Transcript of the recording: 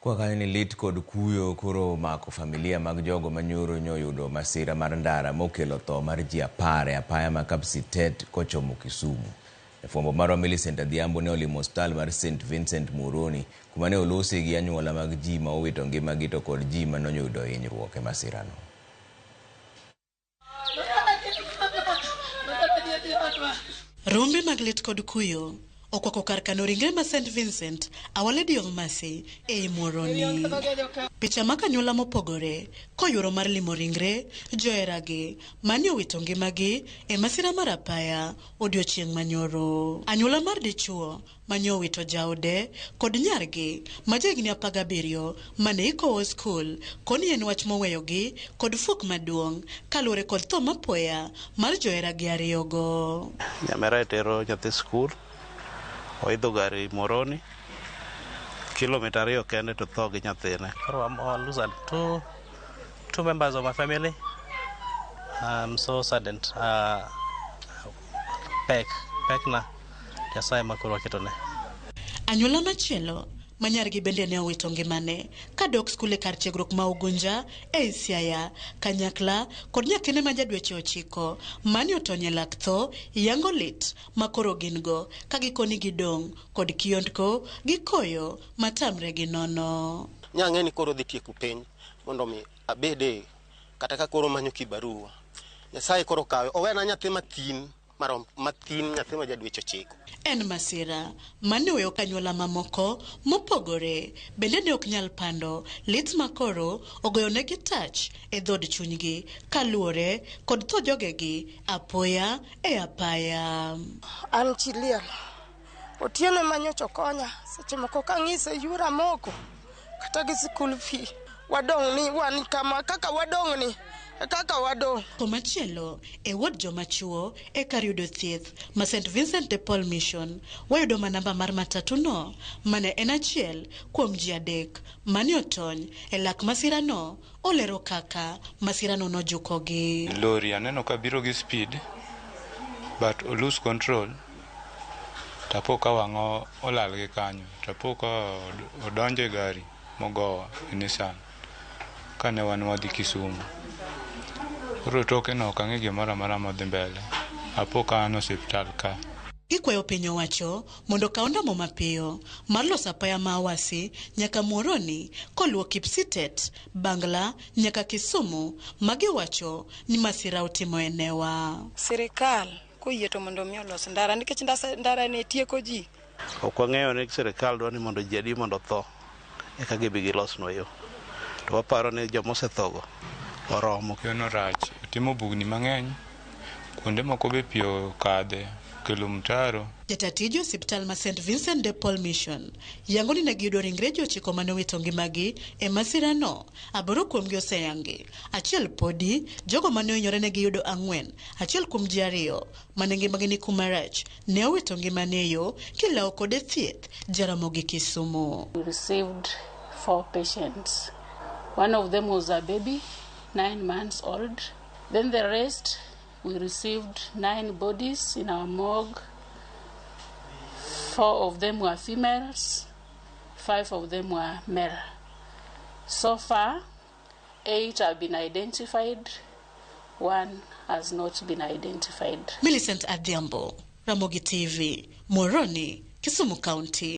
Kwa kanyo ni lit kod kuyo koro omako familia mag jogo manyoro nyoyudo masira mar ndara mokelo tho mar ji 10 e apaya ma Kapsitet kochomo Kisumu. Jafwambo marwa Millicent Adhiambo ne olimo osiptal mar St Vincent Muhoroni kuma ne olosi gi anyuola mag ji ma owito ngimagi to kod ji ma noyudo hinyruok e masirano. Rombe mag lit kod kuyo okwako kar kano ringre ma St Vincent Our Lady of Mercy ei Muhoroni. Picha mag anyuola mopogore koyuoro mar limo ringre joheragi mane owito ngimagi e masira mar apaya odiochieng' manyoro. Anyuola mar dichuo mane owito jaode kod nyargi ma jahigni 17 mane ikowo skul koni en wach moweyogi kod fuok maduong' kaluwore kod tho mapoya mar joheragi ariyogo. Nyamera tero nyathi skul, oidho gari Muhoroni, kilomita 2 kende to tho gi nyathine. Koro I lose two members of my family. I'm so saddened. Pek na Nyasaye ma koro waketone. Anyuola machielo ma nyargi bende ne owito ngimane kadok skul e kar tiegruok ma Ugunja ei Siaya kanyakla kod nyathine ma ja dweche 9 mane otony e lak tho yango lit ma koro gin go ka gikoni gidong' kod kiondko gi koyo matamre gi nono. Nyang'e ni koro dhi tieko penj mondo mi abede kata ka koro manyo kibarua. Nyasaye koro kawe owena nyathi mathin marom mathin nyathi ma ja dweche 9. En masira mane oweyo kanyuola mamoko mopogore bende ne ok nyal pando lit makoro ogoyonegi tach e dhood chunygi kaluwore kod tho jogegi apoya e apaya. An chi liel. Otieno ema nyocha okonya seche moko kang'ise yura moko kata gi school fee. Wadong' ni wan kama kaka wadong' ni kaka wadong'. Komachielo e ward joma chuo e kar yudo thieth ma St Vincent de Paul Mission wayudo ma namba mar matatu no mane en achiel kuom ji 3 mane otony e lak masirano olero kaka masirano nojukogi. Lori aneno ka biro gi speed but o lose control tapo ka wang'o olal gi kanyo tapo ka odonjo e gari mogowa e Nissan kane wan wadhi Kisumu. Koro toke no ok ang'e gimoro amora modhi mbele. Apo ka an osiptal ka. Gikwayo piny owacho mondo okaw ndamo mapiyo mar loso apaya ma Awasi nyaka Muhoroni koluwo Kipsitet, Bangla nyaka Kisumu magiwacho ni masira otimo e newa. Sirikal koyie to mondo mi olos ndara nikech ndara ne tieko ji. Ok wang'eyo ni sirikal dwa ni mondo ji adi mondo otho eka gibi gilosnwa yo. To waparo ni joma osethogo oromo. Yono rach, otimo bugni mang'eny, kuonde moko be pi okadhe, okelo mtaro. Jatatij osiptal ma St Vincent de Paul Mission yango ni ne giyudo ringre ji 9 mane owito ngimagi e masirano. 8 kuomgi oseyangi, achiel podi. Jogo mane ohinyore ne giyudo 4, achiel kuom ji 2 mane ngimagi ni kuma rach ne owito ngimane e yo kilawo kode thieth Jaramogi Kisumu. We received 4 patients. One of them was a baby, 9 months old. Then the rest, we received 9 bodies in our morgue. 4 of them were females, 5 of them were male. So far, 8 have been identified, 1 has not been identified. Millicent Adhiambo, Ramogi TV, Muhoroni, Kisumu County.